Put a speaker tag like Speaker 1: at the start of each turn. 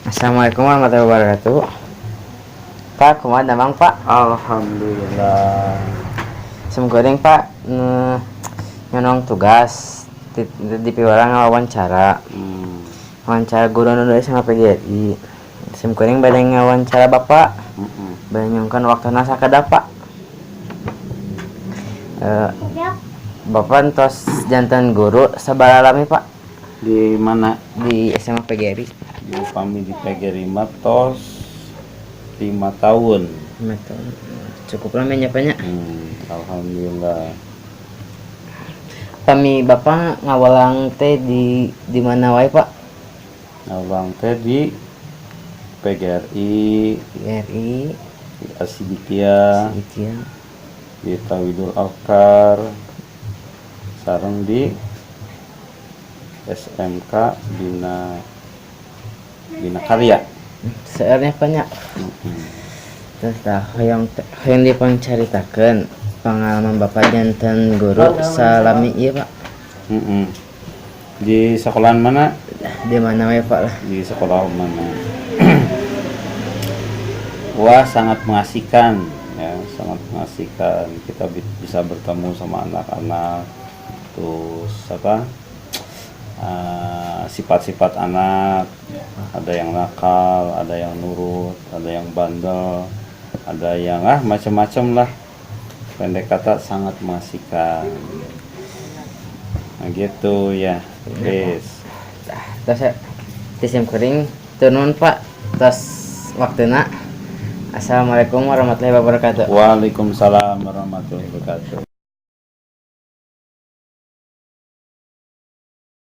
Speaker 1: Assalamualaikum warahmatullahi wabarakatuh. Pak, kumaha damang, Pak?
Speaker 2: Alhamdulillah.
Speaker 1: Simkuring, Pak, nyondong tugas di piwulang wawancara. Wawancara guru nu sama PGRI. Simkuring bade ngawawancara Bapak. Bade nyuhunkeun waktuna sakedap, Pak. Bapak entos janten guru sabaraha lami, Pak?
Speaker 2: Di mana?
Speaker 1: Di SMA PGRI.
Speaker 2: Di upami di PGRI mah tos 5 tahun.
Speaker 1: 5 tahun. Cukup lama nya, Pak, nya.
Speaker 2: Alhamdulillah.
Speaker 1: Pami Bapak ngawulang teh di mana wae, Pak?
Speaker 2: Ngawulang teh di PGRI,
Speaker 1: PGRI,
Speaker 2: di Asshiddiqiyah,
Speaker 1: gitu ya.
Speaker 2: Di Tauhidul Afkar, sareng di SMK Bina Bina Karya.
Speaker 1: Seueur nya, Pak, nya. Terus tah hoyong dipangcaritakeun pengalaman Bapak janten guru salami ieu, Pak.
Speaker 2: Di sekolahan mana?
Speaker 1: Di mana wae, Pak, lah.
Speaker 2: Di sekolah mana? Wah, sangat mengasihkan ya, sangat mengasihkan. Kita bisa bertemu sama anak-anak, terus apa? Sifat-sifat anak, ada yang nakal, ada yang nurut, ada yang bandel, ada yang macam-macam lah. Pendek kata, sangat mengasihkan. Nah, gitu ya, guys.
Speaker 1: Tah, terus ya, ti simkuring nuhun, Pak, tos waktuna. Assalamualaikum warahmatullahi wabarakatuh.
Speaker 2: Waalaikumsalam warahmatullahi wabarakatuh.